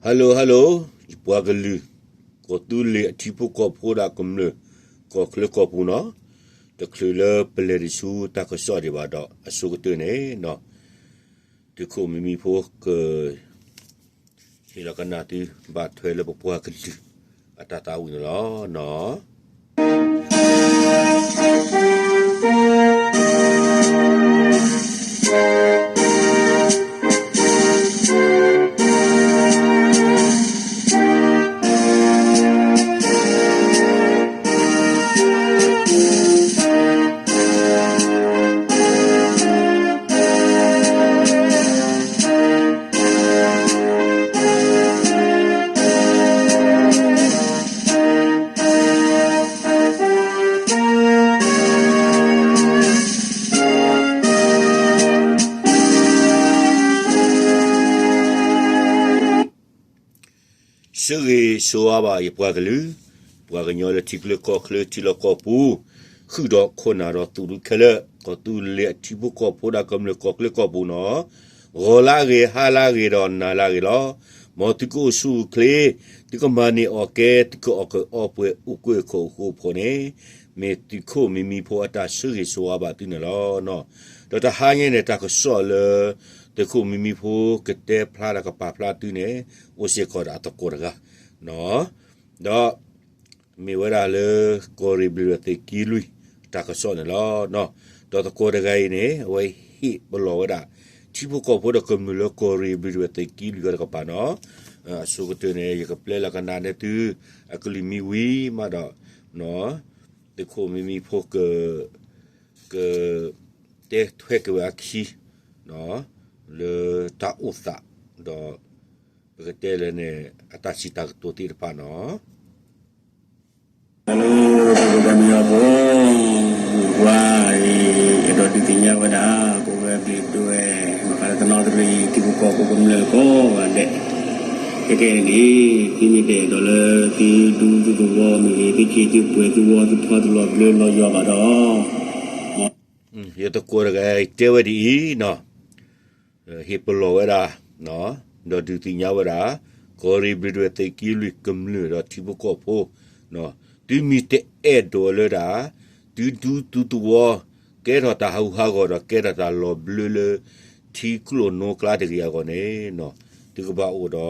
Hello hello, ယပှၤကလုာ် ကီၢ်သူလ့ၤအထံဖိကီၢ်ဖိဒီးကမျၢၢ် ကီၢ်ချၢကီၢ်ပူၤနီၤ, တချုးလၢပလဲၤတဆူတၢ်ကစီၣ်ဒံးဘၣ်ဒီး အဆိကတၢၢ်န့ၣ်နီၤ, သုးခိၣ်မံမံဖိက ဟ့ၣ်လီၤကနၣ်သုဘၣ်ထွဲလၢပပှၤကလုာ်အတၢ်သးဝံၣ်န့ၣ်လီၤနီၤ. ဆၢဂ့ၤဆၢဝါဘၣ်ယပှၤကလုာ်, ပှၤကညီလၢထံချၢကီၢ်ချၢထံလီၢ်ကီၢ်ပူၤ, ဃုာ်ဒီးခိၣ်နၢ်ဒီးသူၣ်ဒူခဲလၢာ်, ကီၢ်သူလ့ၤအထံဖိကီၢ်ဖိဒီးကမျၢၢ်ကီၢ်ချၢကီၢ်ပူၤနီၤ, ဂီၤလၢအဂ့ၤ ဟါလၢအဂ့ၤဒီးနၤလၢအဂ့ၤလီၤ. မ်သုကအိၣ်ဆူၣ်အိၣ်ချ့, သုကမၤန့ၢ်အီၣ်ကဲ သုကအီၣ်ကအီပှဲၤအိၣ်ကွဲၢ်ခိၣ်အဃိအဖိန့ၣ်, မ့ၢ်သုးခိၣ်မံမံဖိအတၢ်ဆၢဂ့ၤဆၢဝါဘၣ်သုန့ၣ်လီၤ. ဒီးတဟါညါန့ၣ် တၢ်ကစီၣ်လၢ သုးခိၣ်မံမံဖိကတဲဖျါဒီးကပာ်ဖျါသုန့ၣ် အိၣ်စ့ၢ်ကီးဒီးအသကိးတဂၤ, ဒီး မ့ၢ်ဝဲဒၣ်လၢ ကီၢ်ရ့ၣ်ဘျုးဒီးသုးက့လွံၢ် တၢ်ကစီၣ်န့ၣ်လီၤ. ဒီးသကိးတဂၤအံၤန့ၣ် အဝဲဟ့ၣ်ပလီၢ်ဝဲဒၣ် ထံဖိကီၢ်ဖိဒီးကမျၢၢ်လၢကီၢ်ရ့ၣ်ဘျုးဒီးသုးက့လွံၢ်ဂၤတကပၤနီၤ, အဆိကတၢၢ်န့ၣ် ယကပျဲလီၤကနၣ်န့ၢ်သု အကလုၢ်မံဝံၤမးဒီး သုးခိၣ်မံမံဖိက က တဲထွဲက့ၤဝဲအခံ လၢတၢ်အိၣ်သး ဒီး ပကတဲလၢန့ၣ် အတၢ်စံးတၢ်ကတိၤသ့ၣ်တဖၣ်နီၤ. ဟဲလၢ ပကဘၣ်မံအီၤဖိ ဝါအံၤ အဲၣ်ဒိးဒုးသ့ၣ်ညါဝဲဒၣ် ပဝဲဘျံးဒွဲၣ် ဘၣ်ဃးလၢတနီသရံၣ် ထံဖိကီၢ်ဖိကမျၢၢ်ကိးဂၤဒဲး ခဲကနံၣ်အံၤန့ၣ် သုမ့ၢ်တအဲၣ်ဒိးလၢသုဒူသုသဝီမ့ၢ်ဂ့ၤ သုစံၣ်သုပှဲၤ သုဝီသုဖီ သုလီၤဘျၢလီၤယွၤဘၣ်ဒီး ယသကိးတဂၤတဲဝဲဒ်အံၤနီၤ, ဟ့ၣ်ပလီၢ်ဝဲဒၣ် ဒီးဒုးသ့ၣ်ညါဝဲဒၣ် ကီၢ်ရ့ၣ်ဘျုးဒွဲၣ်သုးက့လွံၢ်ကမျၢၢ်ဒီးထံဖိကီၢ်ဖိ သုမ့ၢ်တအဲၣ်ဒိးလၢဒၣ် သုဒူသုသဝီ ကဲထီၣ်တၢ်ဟးဂူာ်ဟးဂီၤဒီးကဲထီၣ်တၢ်လီၤဘျၢလၢ ထံကျိၣ်နိကျါတဂ့ၤအဂီၢ်န့ၣ် သုကဘၣ်အိၣ်ဒီး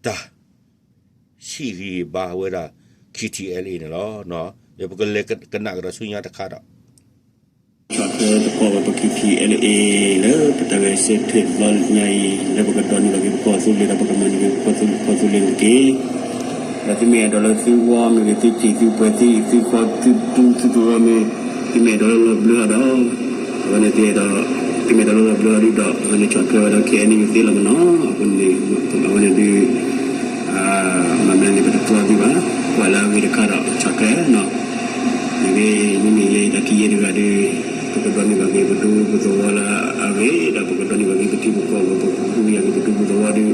တၢ် ဟ့ၣ်ဂံၢ်ဟ့ၣ်ဘါဝဲဒၣ် ခံထံၣ်အဲလ်အ့ၣ်န့ၣ်လီၤ. ပကလဲၤကနၣ်ကဒီးဆူညါတခါဒီး ဆီၣ်ထွဲသကိးဝဲပခံထံၣ်အဲလ်အ့ၣ် လၢပတၢ်ဂဲၤဆၢထၢၣ်တဘျီညါအံၤ လၢပကဒိးန့ၢ်ဘၣ်က့ၤပကီၢ်သူလ့ၤ ဒီးပကမၤန့ၢ်က့ၤပကီၢ်သူလ့ၤတက့ၢ်. ဒီးသုမ့ၢ်အဲၣ်ဒိးလၢသုဝီမ့ၢ်ဂ့ၤ သုစံၣ်သုပှဲၤ သု သုဖီ သုဒူသုသဝီမ့ၢ် သုမ့ၢ်အဲၣ်ဒိးလၢလီၤဘျၢအီၤဒီး အဝဲန့ၣ်သုအဲၣ်ဒိး သုမ့ၢ်အဲၣ်ဒိးလၢလီၤဘျၢအီၤဒုဒီး အဝဲန့ၣ်ဆီၣ်ထွဲဝဲဒီး ခဲအံၤန့ၣ် ယသ့လီၤမနီၤ အဃိန့ၣ် အဝဲန့ၣ်ဒု မၤမနုၤန့ၣ် ပတသီသံဘၣ် ကွၢ်လၢအဂ့ၤတခါဒီး ဆီၣ်ထွဲနီၤ မ့ၢ်ဂ့ၤ မ့မ့ၢ်လၢတၢ်ခံယဲၢ်တဂၤဒီး ပကဒိးန့ၢ်ဘၣ်က့ၤပဒူပသဝီလၢအဂ့ၤ ဒီးပကဒိးန့ၢ်ဘၣ်က့ၤပထံပကီၢ် ပကဒူယၤက့ၤပဒူပသဝီဒီး ပ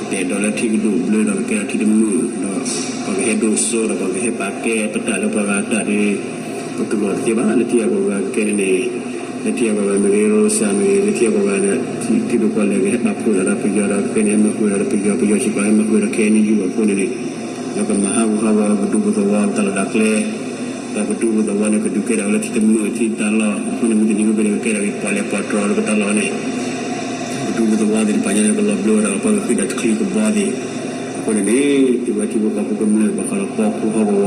တအဲၣ်ဒိးလၢထံကဒိၣ်ဘျၢဒီးကကဲထီၣ်ထံတမုာ် ဒီးပှၤကဟဲဒိၣ်စိဒီးပှၤကဟဲပာ်ကဲပတၢ်လၢပှၤဂၤတၢ်ဒီး ပတူၢ်လိာ်တသ့ဘၣ် လၢထံဂၤကီၢ်ဂၤကဲန့ၣ်န့ၣ် လၢထံဂၤကီၢ်ဂၤမ့ၢ်ဂ့ၤ ရိစၢ်မ့ၢ်ဂ့ၤ လၢထံဂၤကီၢ်ဂၤန့ၣ် ထံဒိၣ်ကီၢ်လဲၢ်ဂ့ၤ ဟဲပာ်ဖှိၣ်ဒီးပယီၤဒီး ကဲန့ၣ်ဟဲမၤဃုာ်ဒီးပယီၤ ပယီၤစ့ၢ်ကီးဟဲမၤဃုာ်ဒီး ခဲအံၤန့ၣ် ယူၢ်အဃိန့ၣ်န့ၣ် ဒီးကမၤဟးဂူာ်ဟးဂီၤပဒူပသဝီ ပတၢ်လီၢ်တၢ်ကျဲ ဒီးပဒူပသဝီန့ၣ် ကဒုးကဲထီၣ်ဝဲလၢထံတမုာ်ထံတၢ်လီၢ် အဃိန့ၣ် မုၢ်တနံၤဝဲပန့ၣ် ကကဲထီၣ်က့ၤပီၣ်လဲၣ်ပီၣ်တြီၤလၢပတၢ်လီၢ်န့ၣ် ပဒူပသဝီသ့ၣ်တဖၣ်ညါန့ၣ် ကလီၤဘျၢဝဲဒၣ် ပှၤကဃ့ဒီးတချံကဘီသ့ၣ် အဃိန့ၣ်န့ၣ် တုၤဝဲထံဖိကီၢ်ဖိကမျၢၢ် ဘၣ်ဃးလၢပီၢ်ခိၣ်ဟီၣ်ကဝီၤ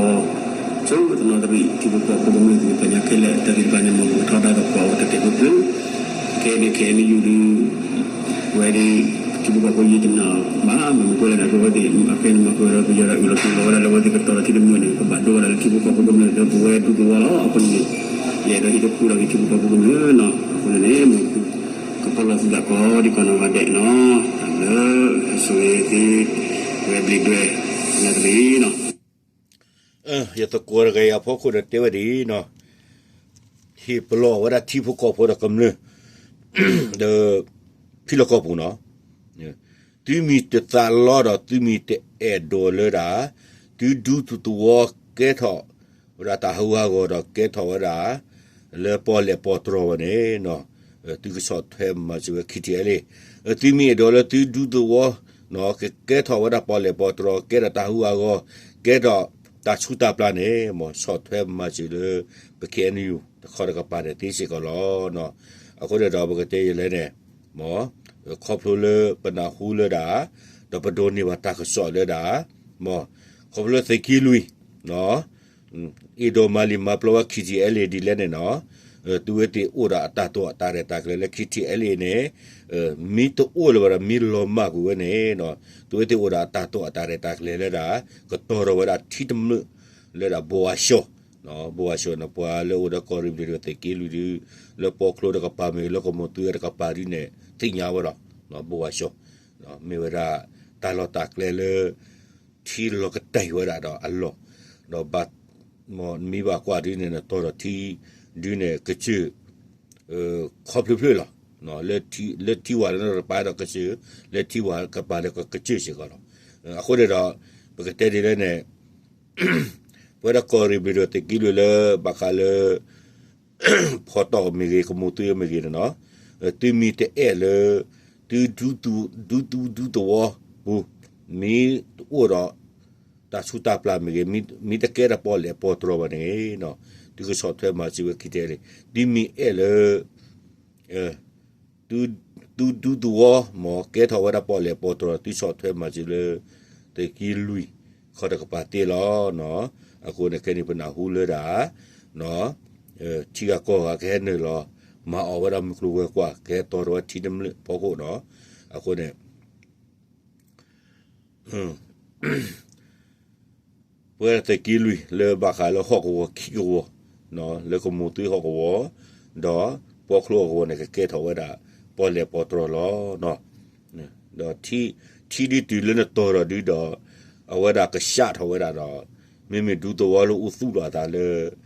ဆိတနီသရံၣ် ထံဖိကီၢ်ဖိကမျၢၢ်သ့ၣ်တဖၣ်ညါခဲလၢာ် တၢ်သ့ၣ်တဖၣ်န့ၣ် မ့ၢ်ပကထီဒါသကိးဝဲတတဲာ်ဖိကျၢၤ ခဲအံၤန့ၣ် ခဲအံၤန့ၣ်ယူၢ်ဒုး ဝဲဒၣ် ထံဖိကီၢ်ဖိယံၤတနီၤဘၣ် မ့ၢ်မ့ၢ်ကွၢ်လၢန့ၣ် အဝဲသ့ၣ် အခဲအံၤန့ၣ် မၤဃုာ်ဒီးပယီၤဒီး အုၣ်လီၤတူၢ်လိာ်ဝဲဒၣ်လၢအဝဲသ့ၣ်ကတီၤဒီးထံတမုာ်န့ၣ် ကဘၣ်ဒိဝဲဒၣ်လၢထံဖိကီၢ်ဖိကမျၢၢ်လၢပဝဲဒူသဝီလီၤ. အဃိန့ၣ် ယအဲၣ်ဒိးဟ့ၣ်တကူဒီးက့ၤထံဖိကီၢ်ဖိကမျၢၢ်နီၤ အဃိန့ၣ်န့ၣ် မ့ၢ်ကပီၢ်လီၤသုသးကိးဒံးကီးနီၢ်ဂၤဒဲးနီၤ လၢအဆိၣ်ဂ့ၤသ့ ဝဲဘျံးဒွဲၣ် နၢ်တဘ့ၣ်နီၤ ယသကိးတဂၤအံၤအဖီခိၣ်ဒီးတဲဝဲဒ်အံၤနီၤ ဟ့ၣ်ပလီၢ်ဝဲဒၣ်ထံဖိကီၢ်ဖိဒီးကမျၢၢ် ဒီး ထံလီၢ်ကီၢ်ပူၤနီၤ သုမ့ၢ်တသးလီဒီးသုမ့ၢ်တအဲၣ်ဒိးလၢဒၣ် သုဒူသုသဝီကဲထီၣ် ဝဲဒၣ်တၢ်ဟးဂူာ်ဟးဂီၤဒီးကဲထီၣ်ဝဲဒၣ် လၢပီၣ်လဲၣ်ပီၣ်တြီၤဝဲန့ၣ် သုကဆီၣ်ထွဲမၤစၢၤဝဲခံထံၣ်အဲလ့ၣ် သုမ့ၢ်အဲၣ်ဒိးလၢသုဒူသဝီ ကကဲထီၣ်ဝဲဒၣ်ပီၣ်လဲၣ်ပီၣ်တြီၤ ကဲထီၣ်တၢ်ဟူးအဂီၢ် ကဲထီၣ်တၢ်ဆူးတၢ်ပျၢ်န့ၣ် မ်ဆီၣ်ထွဲမၤစၢၤလၢ ပ ခ့ၣ်အဲၣ်ယူၣ် တခီတကပၤန့ၣ်သ့စ့ၢ်ကီးလီၤ. အဃိန့ၣ်ဒီးပကတဲယလဲၣ်န့ၣ် မ်ခီဖျိလၢပနၢ်ဟူလၢဒၣ် ဒီးပဒိးန့ၢ်ဘၣ်တၢ်ကစီၣ်လၢဒၣ် မ်ခီဖျိလၢသုးက့လွံၢ် အ့ၣ်ဒိးမၤလံာ်မၤပျီဝဲ ခ့ၣ်ထံၣ်အဲလ်အ့ၣ် ဒ်လဲၣ်န့ၣ်နီၤ, သုဝဲသ့ၣ်အိၣ်ဒီးအတၢ်တိာ်အတၢ်ရဲၣ်တၢ်ကျဲၤလၢ ခ့ၣ်ထံၣ်အဲလ်အ့ၣ်န့ၣ် မ့ၢ်တအိၣ်လၢၤဘၣ်ဒီး မ့ၢ်လီၤမၢ်ကွံာ်ဝဲန့ၣ် သုဝဲသ့ၣ်အိၣ်ဒီးအတၢ်တိာ်အတၢ်ရဲၣ်တၢ်ကျဲၤလၢဒၣ် ကတီၤထီၣ်ဝဲဒၣ်ထံတမုာ်လၢဒၣ် ဘိဝါရှီၤ, ဘိဝါရှီၤန့ၣ် ပှၤလၢအိၣ်ဒီးကီၢ်ရ့ၣ်ဘျ့ၣ်ဒိၣ်သုးက့လွံၢ်ဒု လၢပီချိတကပၤမ့ၢ်ဂ့ၤ လၢကမိၣ်သုတကပၤဒုန့ၣ် သ့ၣ်ညါဝဲလီၤ. ဘိဝါရှီၤ မ့ၢ်ဝဲဒၣ် တၢ်လီၢ်တၢ်ကျဲလၢ ထံလီၤကတၢၢ်ဝဲဒၣ်ဒီးအလီၢ်, ဒီးဘၣ် မ့ၢ်ဘၣ်ကွၢ်ဒုန့ၣ် နတီၤဒီးထံဒုန့ၣ် ကစၢၢ် ခီဖျိဖျိလီၤ. လၢထံဝၤလၢနတပၤဒီးကစၢၢ်, လၢထံဝၤကပၤဒီးကစၢၢ်စ့ၢ်ကီးလီၤ. အဃိန့ၣ်ဒီး ပကတဲဒ်လဲၣ်န့ၣ် ပဝဲဒၣ်ကီၢ်ရ့ၣ်ဘျ့ၣ်ဒိၣ်သုးက့လွံၢ်လၢဘၣ်ဃးလၢ ဖီတီၣ်မ့ၢ်ဂ့ၤ ကမိၣ်သုမ့ၢ်ဂ့ၤန့ၣ်နီၤ, သုမ့ၢ်တအဲၣ်လၢ သုဒူသူၣ်ဒူသဝီပူၤ မ့ၢ်တအိၣ်ဒီး တၢ်ဆူးတၢ်ပျၢ်မ့ၢ်ဂ့ၤ, မ့ၢ်တကဲထီၣ်ပီၣ်လဲၣ်ပီၣ်တြီၤဘၣ်န့ၣ်နီၤ, သုကဆီၣ်ထွဲမၤစၢၤဝဲ ခ့ၣ်ထံၣ်အဲလ်အ့ၣ်, သုမ့ၢ်အဲၣ်လၢ သုဒူသဝီ မ်ကဲထီၣ်ဝဲဒၣ်ပီၣ်လဲၣ်ပီၣ်တြီၤ သုဆီၣ်ထွဲမၤစၢၤလၢ သုးက့လွံၢ် ခီတကပၤသ့လီၤ. အဃိန့ၣ်ခဲန့ၣ် ပနၢ်ဟူလၢဒၣ် ထံဂၤကီၢ်ဂၤကဟဲနုာ်လီၤ မၤအီၣ်ဝဲဒၣ်မုၢ်ကျိၤဝဲၤကွာ် ကဟဲတီၤထီၣ်ဝဲထံတမျၢၣ်အဖီခိၣ်နီၤ, အဃိန့ၣ် ပဝဲဒၣ်သုးက့လွံၢ် လၢဘၣ်ဃးလၢဟီၣ်ကဝီၤခံကဝီၤ, လၢကမိၣ်သုဟီၣ်ကဝီၤ ဒီးပီချိအကဝီၤန့ၣ် ကကဲထီၣ်ဝဲဒၣ် ပီၣ်လဲၣ်ပီၣ်တြီၤလီၤ. ဒီးထံဒုတုၤလၢနတီၤထီၣ်ဒုဒီး အဝဲဒၣ်ကစးထီၣ်ဝဲဒၣ်ဒီး မ့မ့ၢ်ဒူသဝီလၢအိၣ်သူၣ်လီၤအသးလၢ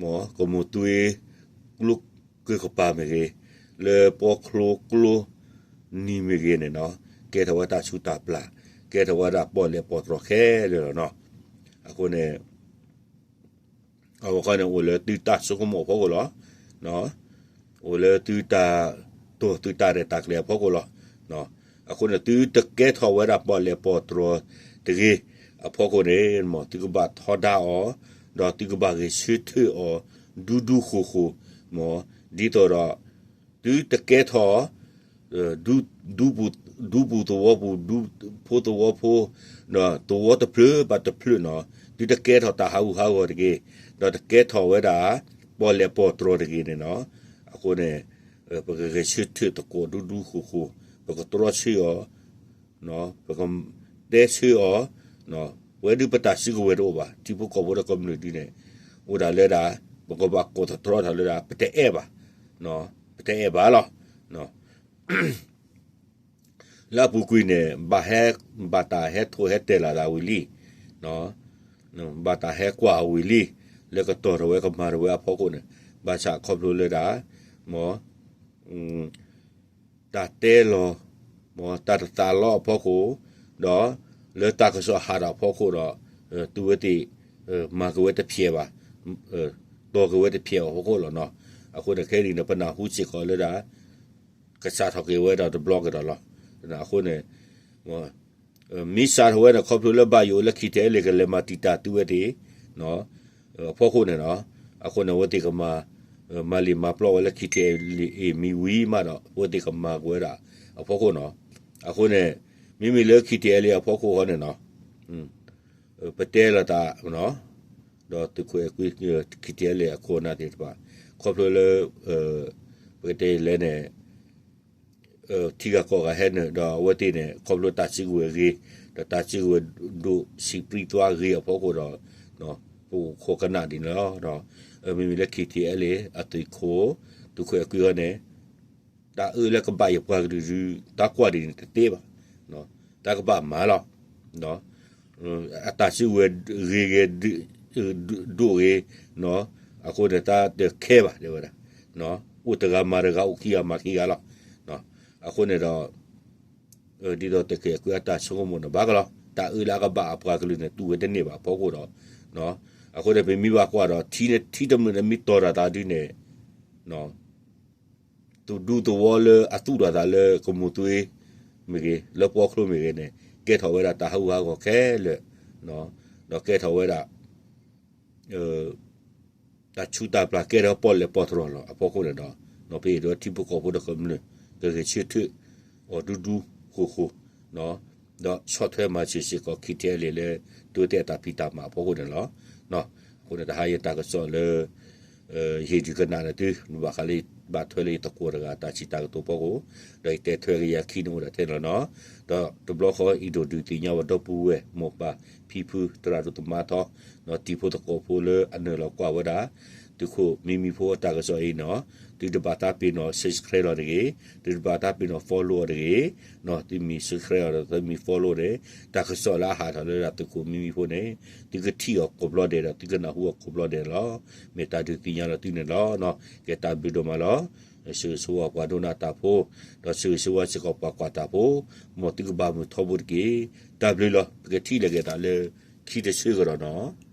မ်ကမိၣ်သု ကျိကၢၢ်ကပၤမ့ၢ်ဂ့ၤ, လၢပီချိကျိနံၤမ့ၢ်ဂ့ၤန့ၣ်နီၤ, ကဲထီၣ်ဝဲတၢ်ဆူးတၢ်ပျၢ်, ကဲထီၣ်ဝဲဒၣ်ပီၣ်လဲၣ်ပီၣ်တြီၤခဲလၢာ်လီၤနီၤ. အဃိန့ၣ် အဝဲခီန့ၣ် အိၣ်လၢသုတၢ်ဆိကမိၣ်အဖီခိၣ်လီၤ. အိၣ်လၢသုတၢ်တိာ်သုတၢ်ရဲၣ်တၢ်ကျဲၤအဖီခိၣ်လီၤ. အဃိန့ၣ် သုတကဲထီၣ်ဝဲဒၣ်ပီၣ်လဲၣ်ပီၣ်တြီၤတဂ့ၤအဖီခိၣ်န့ၣ် မ်သုကဘၣ်ထီဒါအီၤ, ဒီးသုကဘၣ်ဂဲၤဆၢထၢၣ်အီၤ ဒူဒူဃိၤဃိၤ, မ်ဒ်သိးဒီး သုတကဲထီၣ် ဒူပူၤသဝီပူၤ ဒူဖိသဝီဖိ ဒီးသဝီတဖျၢၣ်ဘၣ်တဖျၢၣ်နီၤ, သုတကဲထီၣ်တၢ်ဟးဂူာ်ဟးဂီၤတဂ့ၤ, ဒီးတကဲထီၣ်ဝဲဒၣ် ပီၣ်လဲၣ်ပီၣ်တြီၤတဂ့ၤန့ၣ်နီၤ. အဃိန့ၣ် ပကဂဲၤဆၢထၢၣ်သကိးဒူဒူဃိၤဃိၤ, ပကတြီဆၢအီၤ, ပကတဲဆၢအီၤ, ပဝဲဒုးပတၢ်စုကဝဲၤတအိၣ်ဘၣ်, ထံဖိကီၢ်ဖိဒီးကမျၢၢ်ဒုးန့ၣ် အိၣ်ဒၣ်လၢဒၣ် ပကဘၣ်ကိးသတြီထီၣ်လၢဒၣ် ပတအဲၣ်ဘၣ်, ပတအဲၣ်ဘၣ်လီၤ. လၢအပူၤကွံာ်န့ၣ် ဘၣ်ဟဲ ဘၣ်တၢ်ဟဲထိၣ်ဟဲတဲာ်လီၤသးဝံၤလံ, ဘၣ်တၢ်ဟဲကွၢ်ဝံၤလံ, လၢကတီၤထီၣ်ဝဲကမၤထီၣ်ဝဲအဖီခိၣ်န့ၣ်, ဘၣ်ဆၣ်ခီဖျိလၢဒၣ် မ် တၢ်တဲလီၤ, မ်တၢ်တသးလီအဖီခိၣ်, ဒီးလၢတၢ်ကစီၣ်ဟးထီၣ်အဖီခိၣ်ဒီး သုဝဲသ့ၣ် မၤက့ၤဝဲတဖျဲးဘၣ်, တီၤက့ၤဝဲတဖျဲးဘၣ်အဖီခိၣ်လီၤနီၤ. အဃိန့ၣ်ခဲအံၤန့ၣ် ပနၢ်ဟူစ့ၢ်ကီးလၢဒၣ် ကစးထီၣ်က့ၤဝဲဒီးတဘျီကဒီးလီၤ. အဃိန့ၣ် မ့ၢ်စးထီၣ်ဝဲန့ၣ် ခီဖျိလၢဘၣ်ယိၣ်လၢ ခ့ၣ်ထံၣ်အဲလ်အ့ၣ် ကလဲၤမၤတံာ်တာ်သုဝဲသ့ၣ် အဖီခိၣ်န့ၣ်နီၤ, အဃိန့ၣ် အဝဲသ့ၣ်ကမၤ မၤလံာ်မၤပျီဝဲလၢ ခ့ၣ်ထံၣ်အဲလ်အ့ၣ် မံၤဝံၤမးဒီး အဝဲသ့ၣ်ကမၤက့ၤဝဲဒၣ်အဖီခိၣ်နီၤ. အဃိန့ၣ် မ့မ့ၢ်လၢ ခ့ၣ်ထံၣ်အဲလ်အ့ၣ် အဖီခိၣ်ဃီန့ၣ်နီၤ ပတဲလိာ်သး ဒီးသုးခိၣ်အဲၣ်ကွံ ခ့ၣ်ထံၣ်အဲလ်အ့ၣ် အခိၣ်အနၢ်သ့ၣ်တဖၣ် ခီဖျိလၢ ပကတဲလဲၣ်န့ၣ် ထံဂၤကီၢ်ဂၤဟဲနုာ်ဒီးအဝဲသ့ၣ်န့ၣ် ခီဖျိတၢ်စုကဝဲၤဂ့ၤ ဒီးတၢ်စုကဝဲၤဒိၣ်စံးပြံသွါဂ့ၤအဖီခိၣ်ဒီး ပအိၣ်ခိးကနၣ်ဒ်န့ၣ်လီၤ. မ့မ့ၢ်လၢ ခ့ၣ်ထံၣ်အဲလ်အ့ၣ် အသုးခိၣ် သုးခိၣ်အဲၣ်ကွံအီၤန့ၣ် တၢ်အၢလၢကဘၣ်ယပှၤကလုာ်ဒုး တၢ်ကွၢ်ဒ်န့ၣ်တသ့ဘၣ်. တၢ်ကဘၣ်မၤလီၤ. အတၢ်စုကဝဲၤဂ့ၤဂ့ၤ ဒိၣ်ဂ့ၤ အဃိန့ၣ် တၢ်တခဲဘၣ် တဲဝဲဒၣ် အိၣ်တဂၤမၤတဂၤ အိၣ်ခံဂၤမၤခံဂၤလီၤ. အဃိန့ၣ်ဒီး ဒ်သိးသုးခိၣ်အဲၣ်ကွံအတၢ်ဆိကမိၣ်န့ၣ် ဘၣ်ကလီၤ တၢ်အၢလၢအကဘၣ်အပှၤကလုာ်န့ၣ် တူၢ်ဝဲတန့ၢ်ဘၣ်အဖီခိၣ်ဒီး အဃိန့ၣ် ပမ့ၢ်ဘၣ်ကွၢ်ဒီး ထံန့ၣ် ထံတမုာ်န့ၣ် မ့ၢ်တီၤတၢ်သးဒ်န့ၣ် သုးဒူသဝီလၢအသူၣ်ထီၣ်သးလၢကမိၣ်သွ့ မ့ၢ်ဂ့ၤ လၢပှီချိမ့ၢ်ဂ့ၤန့ၣ် ကဲထီၣ်ဝဲဒၣ်တၢ်ဟးဂူာ်ဟးဂီၤခဲလၢာ်, ဒီးကဲထီၣ်ဝဲဒၣ် တၢ်ဆူးတၢ်ပျၢ်ကဲထီၣ်ပီၣ်လဲၣ်ပီၣ်တရီၢ်လီၤ. အဖီခိၣ်န့ၣ်ဒီး ပဟ့ၣ်ဒီးထံဖိကီၢ်ဖိဒီးကမျၢၢ် ကဂဲၤဆၢထၢၣ်အီၤဒူဒူဃိဃိ, ဒီးဆီၣ်ထွဲမၤစၢၤစ့ၢ်ကီး ခံထံအဲလ့ၣ် လၢတိတဲာ်တၢ်ဖံးတၢ်မၤအဖီခိၣ်န့ၣ်လီၤ. အဃိန့ၣ် တဟါအံၤတၢ်ကစီၣ်လၢ ယဟ့ၣ်ဒုးကနၣ်န့ၣ်သု ဘၣ်ဃးလၢ ဘၣ်ထွဲလၢယသကိးတဂၤတၢ်စံးတၢ်ကတိၤဖီခိၣ်, ဒီးယတဲထွဲက့ၤယၤခံန့ၣ်အိၣ်ဒၣ်ထဲန့ၣ်လီၤနီၤ. ဒီးတဘျီဃီအံၤဒိၣ်ဒုးသ့ၣ်ညါဝဲဒီပုၢ်ဝဲၢ် မိၢ်ပၢ်ဖံဖု သရၣ်ဒိၣ်သမါထီ ဒီးတံၤဖိသကိးဖိလၢအနုာ်လီၤကွၢ်ဝဲဒၣ် သုးခိၣ်မံမံဖိအတၢ်ကစီၣ်အံၤနီၤ, သုတဘၣ်သးပ့ၤနီၣ် subscribe လီၤတဂ့ၤ, သုတဘၣ်သးပ့ၤနီၣ် follow အီၤတဂ့ၤ, သုမ့ၢ် subscribe အီၤဒီးသုမ့ၢ် follow န့ၣ် တၢ်ကစီၣ်လၢအဟးထီၣ်လၢဒၣ်သုးခိၣ်မံမံဖိန့ၣ် သုကထံၣ်အီၤကိးဘျီဒဲးဒီး သုကနၢ်ဟူအီၤကိးဘျီဒဲးလီၤ. မ့ၢ်တၢ်ဒုးသ့ၣ်ညါလီၤသုန့ၣ်လီၤ. ကဲတၢ်ဘျုးဒိၣ်မးလီၤ. ဆၢဂ့ၤဆၢဝါပှၤဒိကနၣ်တၢ်ဖိ, ဒီးဆၢဂ့ၤဆၢဝါစ့ၢ်ကီးပှၤကွၢ်တၢ်ဖိ, မ်သုကဘၣ်မုာ်ထီဘိတက့ၢ်. တၢ်ဘျုးလီၤ. ပကထံၣ်လိာ်က့ၤသးလၢခံတဆၢကဒီးနီၤ.